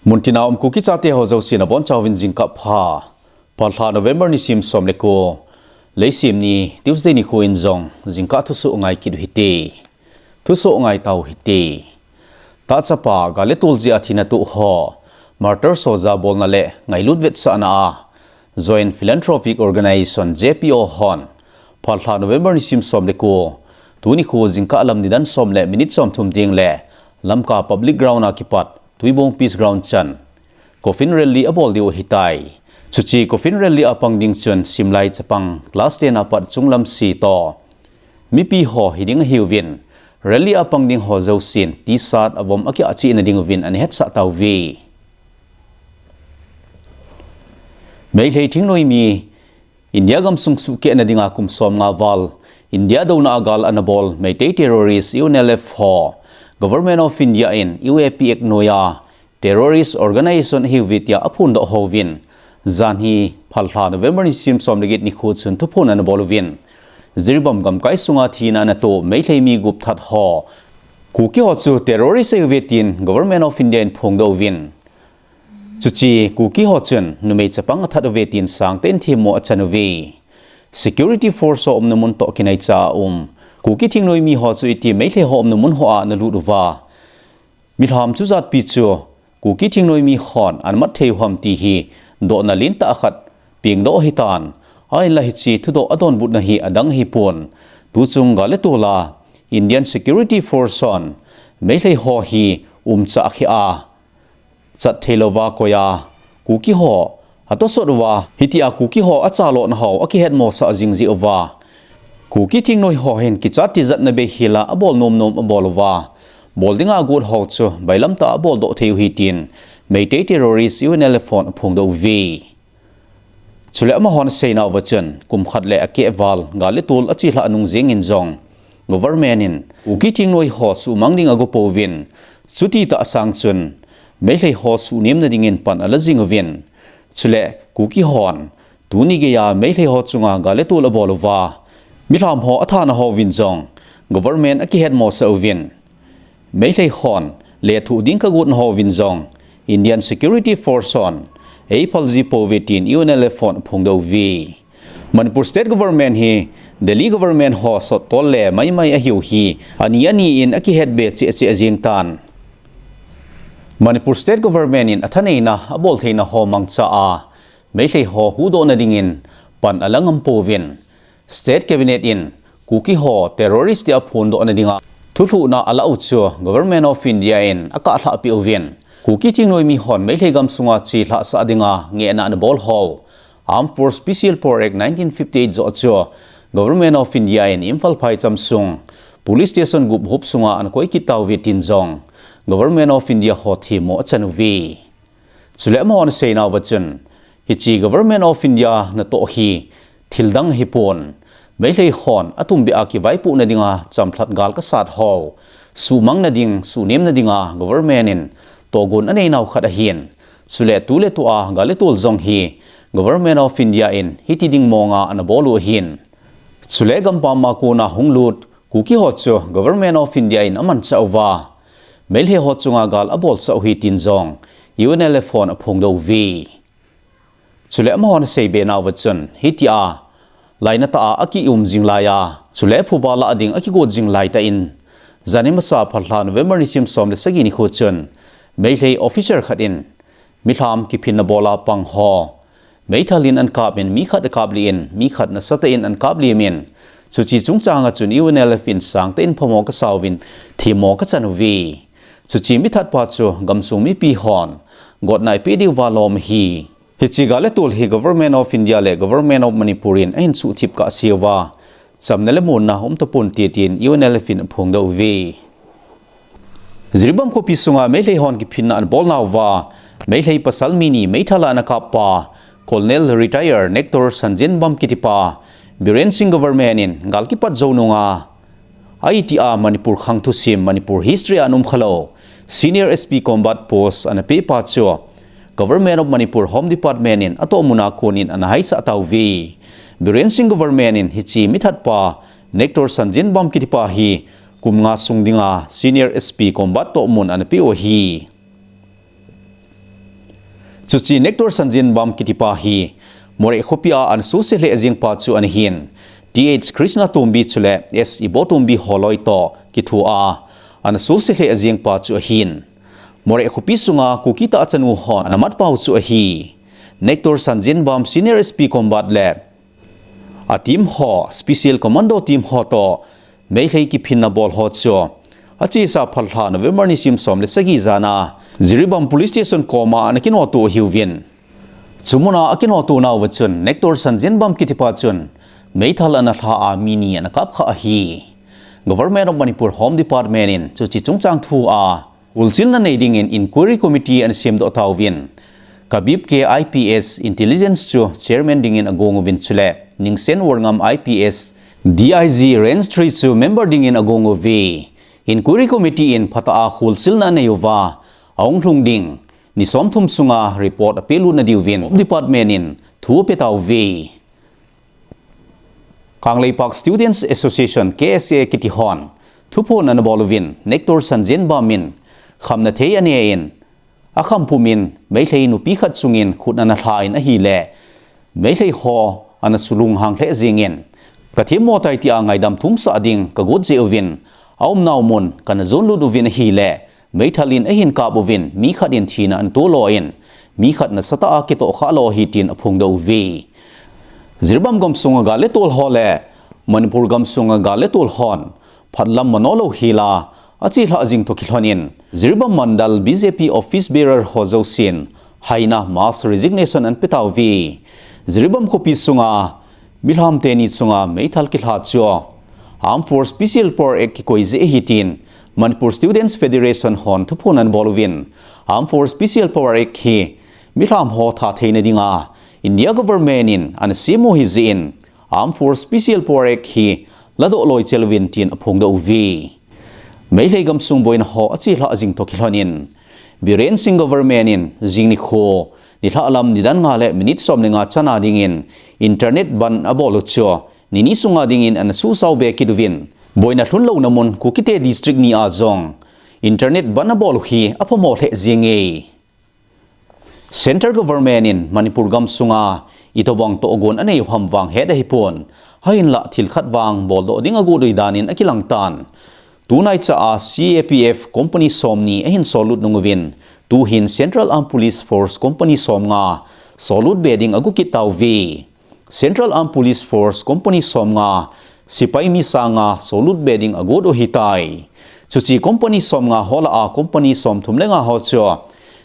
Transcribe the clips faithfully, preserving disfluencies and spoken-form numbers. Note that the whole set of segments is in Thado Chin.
Muntina um Kuki chate ho jousen abonchauvin jingkah pha. Phalbi November nisim som le ko, Leisim ni, Tuesday nikho in jong jingkah thusoh ngai kit u hite. Thusoh ngai tau hite. Tahchapa gal le tol jeh a thina toh ho, martyrs ho jabolna le ngailut vetsahna a Joint Philanthropic Organization, J P O, hon, phalbi November nisim som le ko, tuni kho jingkah lam nidan som le minute som thum ding le Lamka Public Ground a kipat Tuibong Peace Ground chan coffin rally abol diu ahitai. Chuche coffin rally a pang ding chun simlai chapang class ten a pat chunglam se toh mipi ho hiding ahiuvin, rally a pang ding ho jousen T-shirt avom akiah cheh na diuvin ana hetsah tauve. Meitei thingnoimi India gamsung suhkeh na dinga kum som nga val India douna a gal ana bol Meitei terrorist U N L F ho Government of India in U A P Act noiya terrorist organization ahiuve tia aphondoh houvin, janhi phalbi November nisim som le get nikho chun thuphon ana bol uvin, Jiribam gamkai sunga thina ana toh Meitei mi gup that ho, Kuki ho chu terrorist ahiuve tin Government of India in phongdoh uvin, chuche Kuki ho chun numei chapang athat uve tin sangtah in themmo achan uve. Security force ho umna mun toh kinaicha a um Kuki thingnoimi ho chu iti Meitei ho umna mun hoa ana lut uva, milham chujatpi chu Kuki thingnoimi hon ana mat thei u ham ti hi dohna lentah khat pengdoh ahitan, ahinla hiche thudoh adonbutna hi adang ahipon, tuchung gal le tol a Indian Security Force hon Meitei ho hi umchah kheh a, chat theilouva koiya Kuki ho atosot uva, hitia Kuki ho achalona ho akihetmosah jing jeh uva, Kuki thingnoi ho hin kichat tijatna bei hela abol nomnom abol uva, bol dinga agot ho chu bailamtah a aboldoh thei u ahi tin Meitei terrorist U N L F hon aphongdoh uve. Chule amahon aseinauva chun, kum khat le akeh val gal le tol achelhah nung jengin jong, government in Kuki thingnoi ho suhmang ding agopouvin, chuti tah sang chun Meitei ho suhnemna dingin pan ala jing uvin, chule Kuki hon tuni geiya Meitei ho chunga gal le tol abol uva, milham ho athana houvin jong government akihetmosah uvin, Meitei hon lethuh ding kagotna houvin jong Indian Security Force hon eiphalji pouve tin U N L F hon aphongdoh uve. Manipur State Government hi Delhi Government ho sottol le maimai ahiu hi ani ani in akihetbe cheh cheh jeng tan, Manipur State Government in athaneina abol theina ho mangcha a Meitei ho huhdohna dingin pan ala ngam pouvin, State Cabinet in Kuki ho terrorist tia phondohna dinga thulhuhna alah u chu Government of India in akahlhah peh uvin, Kuki thingnoimi hon Meitei gamsunga chelhahsah dinga ngehna ana bol ho Armed Force Special Power Act nineteen fifty-eight joh chu Government of India in Imphal phaicham sung police station gup huop sunga ana koi kit tauve tin jong Government of India ho themmo achan uve. Chule amahon aseinauva chun, hiche Government of India natoh hi thildang ahipon, Meitei hon atumbeh a kivaipohna dinga chamlhat gal kasat ho suhmangna ding, suhnemna dinga government in tohgon aneinau khat ahin, chule tuletua gal le tol jong hi Government of India in hiti ding monga ana bol u ahin, chule gampam a kona hunglut Kuki ho chu Government of India in amanchah uva, Meitei ho chunga gal abolsah u ahi tin jong U N L F hon aphongdoh uve. Chule amahon aseibe nauva chun, hitia lainatah a akium jing laiya, chule phuba lah ding akigot jing laitah in, janhi masa phalbi November nisim som le sagi nikho chun, Meitei officer khat in milham kiphinna bola pang ho meithal in ana kap in, mi khat akap lih in, mi khat nasatah in ana kap limin, chuche chungchanga chun U N L F in sangtah in phamo kasauvin, themmo kachan uve. Chuche mithatpa chu gamsung mipi hon gotna eipeh diuva lom ahi. Hiche gal le tol hi Government of India le Government of Manipur in ahin suhthip kahseuva, chamna le muonna umtaponte tin U N L F in aphongdoh uve. Jiribam khopi sunga Meitei hon kiphinna ana bolnauva, Meitei pasal mi ni meithal a ana kappa, Colonel Retire Nector Sanjenbam kitipa, Biren Singh government in gal kipat jou nunga, aiti a Manipur khang thusim, Manipur history a ana umkhalou Senior S P Combat Post ana pehpa chu Government of Manipur Home Department in atohmuna konin ana haisah tauve. Biren Singh government in hiche mithatpa Nector Sanjenbam kitipa hi kum nga sung dinga Senior S P Combat tohmun ana peh u ahi. Chuche Nector Sanjenbam kitipa hi Moreh khopia ana suse lheh jengpa chu ana hin, Th Krishna Tombi chule S Ibotombi holoi toh kithua ana suse lheh jengpa chu ahin, Moreh khopi sunga Kuki tah a chanu hon ana matpau chu ahi. Nector Sanjenbam Senior S P Combat le a team ho, Special Commando team ho toh Meilhei kiphinna bol ho chu achesa phalha November nisim som le sagi jana Jiribam Police Station koma ana kinoto ahiuvin, chumuna akinoto nauva chun Nector Sanjenbam kitipa chun meithal ana lha a mi ni ana kapkha ahi. Government of Manipur Home Department in chuche chungchang thua kholchilna nei dingin Inquiry Committee ana semdoh tauvin, Kabib K I P S Intelligence chu Chairman dingin agong uvin chule Ningsen Worngam I P S D I G Range three chu member dingin agong uve. Inquiry Committee in phatah a kholchilna anei uva, ahung lhung ding ni somthum sunga report apelutna diuvin Home Department in thu apetauve. Kangleipak Students Association, K S A kiti hon thuphon ana bol uvin, Nector Sanjenbam in khamna thei anein, akham pumin Meilhei nupi khat chungin khut ana lha in ahile, Meilhei ho ana sulunghang lheh jengin, kathemmo tai tia ngaidam thumsah ding kagot jeh uvin, aumnau mun kana jonlut uvin ahile, meithal in ahin kap uvin, mi khat in thina ana tolo in, mi khat nasatah a kitohkhah lo ahi tin aphongdoh uve. Jiribam gamsunga gal le tol ho le Manipur gamsunga gal le tol hon phatlam mano lou hela achelhah jing toh kilhonin, Jiribam Mandal B J P office bearer ho jousen haina mass resignation ana petauve. Jiribam khopi sunga milham teni chunga meithal kilha chu Armed Force Special Power Act kikoi jeh ahi tin Manipur Students Federation hon thuphon ana bol uvin, Armed Force Special Power Act hi milham ho tha theina dinga India government in ana sem u ahi jeh in, Armed Force Special Power Act hi ladoh loi chel uvin tin aphongdoh uve. Meilhei gamsung boina ho achelhah jing toh kilhonin, Biren Singh government in jing nikho nilhah lam nidan nga le minute som le nga chana dingin internet ban abol u chu nini sunga dingin ana suhsao be kit uvin, boina lhun louna mun Kukite district ni a jong internet ban abol u hi aphamo lheh jenge. Central Government in Manipur gamsunga itobang tohgon anei u ham vang het ahipon, ahinlah thil khat vang boldoh ding agot u ahi danin akilang tan. Tunaicha a C A P F company somni ahin sollut nung uvin, tuhin Central Armed Police Force company somnga sollut be ding ago kit tauve. Central Armed Police Force company somnga sepai mi sanga sollut be ding agot u ahitai. Chuche company somnga ho lah a company somthum le nga ho chu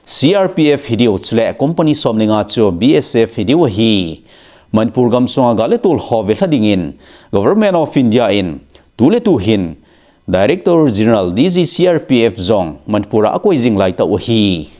C R P F hidiu chule company som le nga chu B S F hidiu ahi. Manipur gamsunga gal le tol ho velha dingin Government of India in tuletu hin Director General D G C R P F jong Manipur a akoi jing laitah u ahi.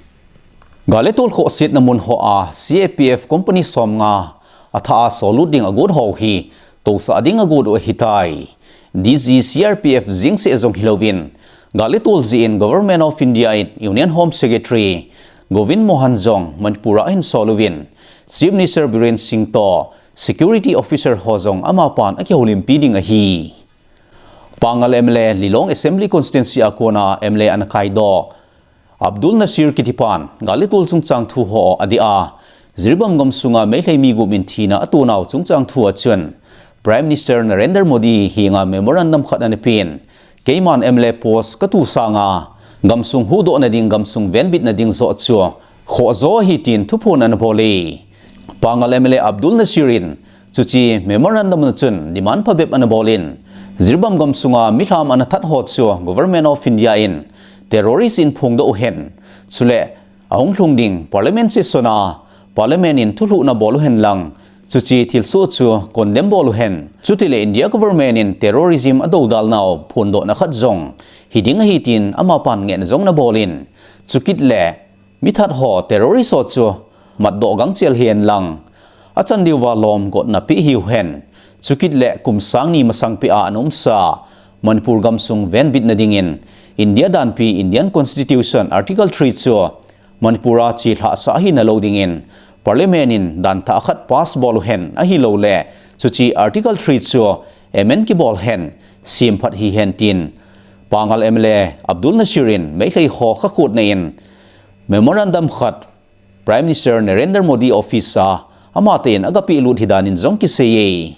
Gal le tol khohsetna mun hoa C A P F company somnga athah a sollut ding agot ho hi tousah ding agot u ahitai. D G C R P F jeng seh jong hilouvin, gal le tol jeh in Government of India in Union Home Secretary Govind Mohan jong Manipur a ahin sol uvin, Chief Minister Biren Singh toh security officer ho jong amapan akihoulimpi ding ahi. Pangal M L A Lilong Assembly Constituency a kona M L A ana kaidoh Abdul Nasir kitipan gal le tol chungchang thu ho adeh a, Jiribam gamsunga Meilhei mi gup in thina atonau chungchang thu a chun, Prime Minister Narendra Modi henga memorandum khat ana pen, keiman M L A post katu sanga gamsung huhdohna ding, gamsung venbitna ding joh chu khoh jo ahi tin thuphon ana bol e. Pangal M L A Abdul Nasir in chuche memorandum a chun demand phabep ana bol in, Jiribam gamsunga milham ana that ho chu Government of India in terrorist in phongdoh uhen, chule ahung lhung ding Parliament session a Parliament in thulhuhna bol uhen lang, chuche thilsoh chu condemn bol uhen, chutile India Government in terrorism adoudal nau phondohna khat jong hiding ahi tin amapan ngehna jong ana bol in, chukit le mithat ho terrorist ho chu matdoh gangchel hihen lang, achan diuva lom gotna pe hiuhen, chukit le kum sang ni masang peh a ana umsa Manipur gamsung venbitna dingin India danpi Indian Constitution Article three chu Manipur a chelhah sah ahina lou dingin Parliament in dan thah khat pass bol uhen, ahilouleh chuche Article three chu amend kibol hen, semphat hihen tin Pangal M L A Abdul Nasir in Meilhei ho khakhutna in memorandum khat Prime Minister Narendra Modi office a amatah in agapeh lut hidan in jong kiseiye.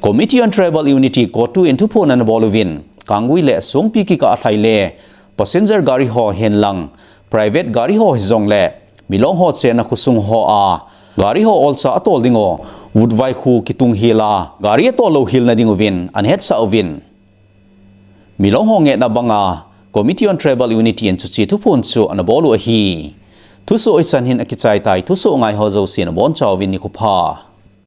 Committee on Tribal Unity, CoTU in thuphon anabol uvin, Kangui le Songpi kikah a lhai le passenger gari ho henlang, private gari ho hijongle, Milong ho chenna khosung hoa gari ho olcha atol ding u, vutvai khu kitung hela gari atol louhel nading uvin anahetsah uvin, Milong ho ngehna banga Committee on Tribal Unity in chuche thuphon chu anabol u ahi. Thusoh hichan hin akichai tai, thusoh ngai ho jousen abonchauvin nikho pha.